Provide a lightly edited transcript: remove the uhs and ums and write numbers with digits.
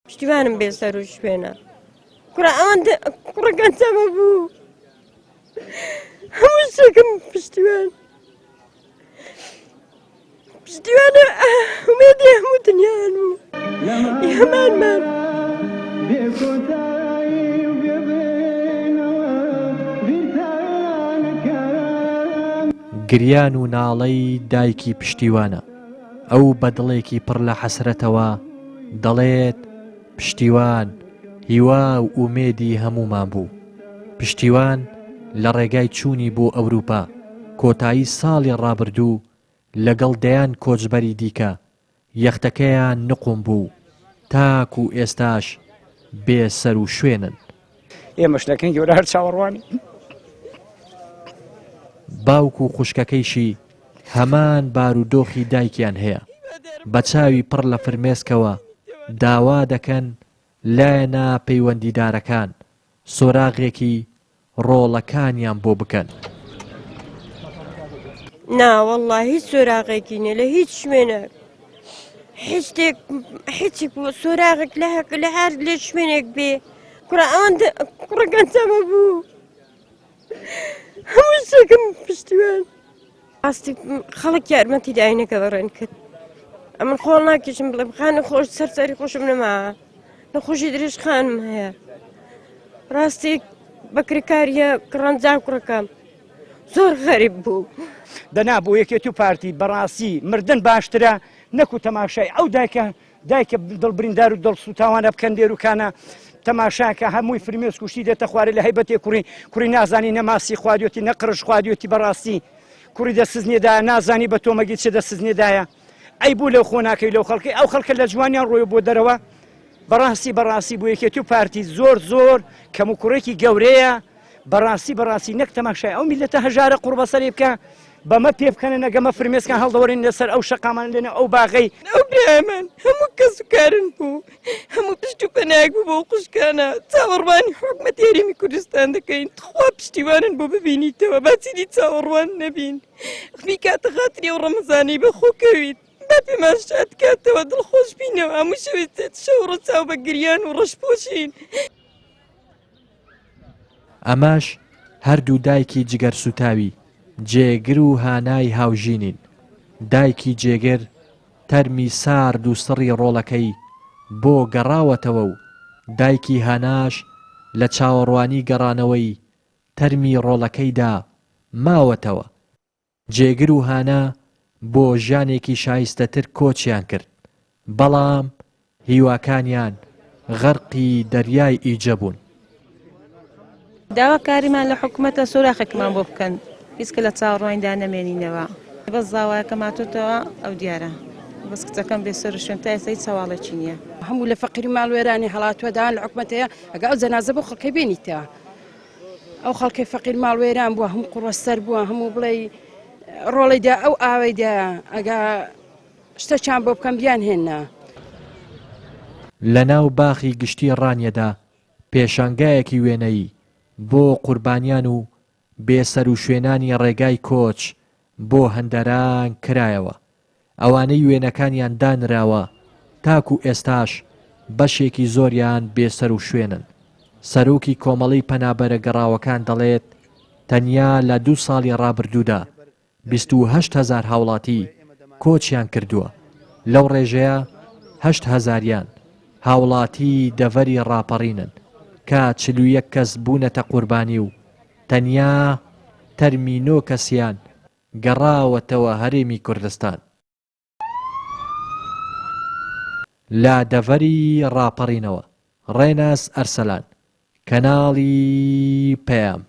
پشتیوانم بێ سەر و شوێنە کوڕە ئەوەندە کوڕە گەنجەمە بوو هەموو شتێکم پشتیوان پشتیوانە ئومێدی هەموو دنیان بوو هەمانمان. گریان و ناڵەی دایکی پشتیوانە ئەو بە دڵێکی پڕ لە حەسرەتەوە دەڵێت، پشتیوان هیوا و ئومێدی هەموومان بوو. پشتیوان لە ڕێگای چوونی بۆ ئەوروپا کۆتایی ساڵی ڕابردوو لەگەڵ دەیان کۆچبەری دیکە یەختەکەیان نقوم بوو تاکو ئێستاش بێ سەروشوێنن. ئێمەش لە کەنگی وەرە هەر چاوەڕوانین. باوک و خوشکەکەیشی هەمان بارودۆخی دایکیان هەیە، بە چاوی پڕ لە فرمێسکەوە داوا دەکەن لایەنە پەیوەندیدارەکان سۆراغێکی ڕۆڵەکانیان بۆ بکەن. نا وەڵڵا هیچ سۆراغێکی نیە لە هیچ شوێنێک هیچ شتێک هیچ سۆراغێک لە هەک لە هەر لێ شوێنێک بێ کوڕە ئەوەندە کوڕە گەنجەمە بوو هەموو شتێکم پشتیوان ڕاستی خەڵک یارمەتی داینەکە بەڕێن کرد ئەمن خۆڵ ناکێشم بڵێم خانە خۆش سەر سەری خۆشم نەما نەخۆشی درێژ خانم هەیە ڕاستی بەکرێکاریە کڕەنجا کوڕەکەم زۆر غەریب بوو. دەنا بۆ یەکێتی و پارتی بەڕاستی مردن باشترە نەکو تەماشای ئەو دایکە دایکە دڵ بریندار و دڵ سوتاوانە بکەن لێروکانە تەماشاکە هەمووی فرمێسک و شتی دێتە خوارێ لە هەیبەتێ کوڕی کوڕی نازانی نە ماسی خواردیەتی نە قرش خواردیەتی بەڕاستی کوڕی دەسزنێدایە نازانی بە تۆمەگی چ دەسزنێدایە ئەی بوو لەو خۆ ناکەی لەو خەڵکی ئەو خەڵکە لە جوانیان ڕۆی بۆ دەرەوە بەڕاستی بەڕاستی بۆ یەکێتی و پارتی زۆر زۆر کەم و کوڕێکی گەورەیە بەڕاستی بەڕاستی نەک تەماشای ئەو میلەتە هەژارە قوڕبەسەری بکە بەمە پێ بکەنە نەگەمە فرمێسکان هەڵدەوەرین لەسەر ئەو شەقامان لێنە ئەو باغەی ئەو برایەمان هەموو کەس و کارن بوو هەموو پشت و پەنایەک بوو بۆ خوشکانە چاوەڕوانی حکومەتی هەرێمی کوردستان دەکەین تخوا پشتیوانن بۆ ببینیتەوە با چیدی چاوەڕوان نەبین بیکاتە خاتری ئەو ڕەمەزانەی بە خۆ کەویت با پێمان شاد کاتەوە دڵخۆش بینەوە هەموو شەوێ شەو ڕەچاو بە گریان و ڕەشپۆشین. ئەمەش هەردوو دایکی جگەرسووتاوی جێگر و هانای هاوژینین، دایکی جێگر تەرمی سارد و سڕی ڕۆڵەکەی بۆ گەڕاوەتەوە و دایکی هاناش لە چاوەڕوانی گەڕانەوەی تەرمی ڕۆڵەکەیدا ماوەتەوە. جێگر و هانا بۆ ژیانێکی شایستەتر کۆچیان کرد، بەڵام هیواکانیان غەرقی دەریای ئیجە بوون. داواکاریمان لە حکومەتە سۆراخێکمان بۆ بکەن هیچ کە لە چاوەڕوانیدا نەمێنینەوە بەس زاوایەکە ماتۆتەوە ئەو دیارە بەس کچەکەم بێ سەر و شوێن تا ئێستا هیچ هەواڵێکی نییە. هەموو لە فەقیری ماڵوێرانی هەڵاتووە داوان لە حکومەت هەیە ئەگە ئەو جەنازە بۆ خەڵکەی بێنیتەوە. ئەو خەڵکەی فەقیر ماڵ وێران بووە هەموو قوڕەسەر بووە هەموو بڵێی ڕۆڵی دا ئەو ئاوەی دا ئەگا شتەکیان بۆ بکەم بیان هێننا. لە ناو باخی گشتی ڕانیەدا پێشانگایەکی وێنەیی بۆ قوربانیان و بێسەروشوێنانی ڕێگای کۆچ بۆ هەندەران کرایەوە، ئەوانەی وێنەکانیان دانراوە تاکو ئێستاش بەشێکی زۆریان بێسەروشوێنن. سەرۆکی کۆمەڵەی پەنابەرە گەڕاوەکان دەڵێت، تەنیا لە دوو ساڵی ڕابردوودا 28 هەزار هاوڵاتی کۆچیان کردووە، لەو ڕێژەیە هەشت هەزاریان هاوڵاتیی دەڤەری ڕاپەڕینن کە 41 کەس بوونەتە قوربانی و تەنیا تەرمی نۆ کەسیان گەڕاوەتەوە هەرێمی کوردستان. لە دەڤەری ڕاپەڕینەوە، ڕێناس ئەرسەلان، کەناڵی پەیام.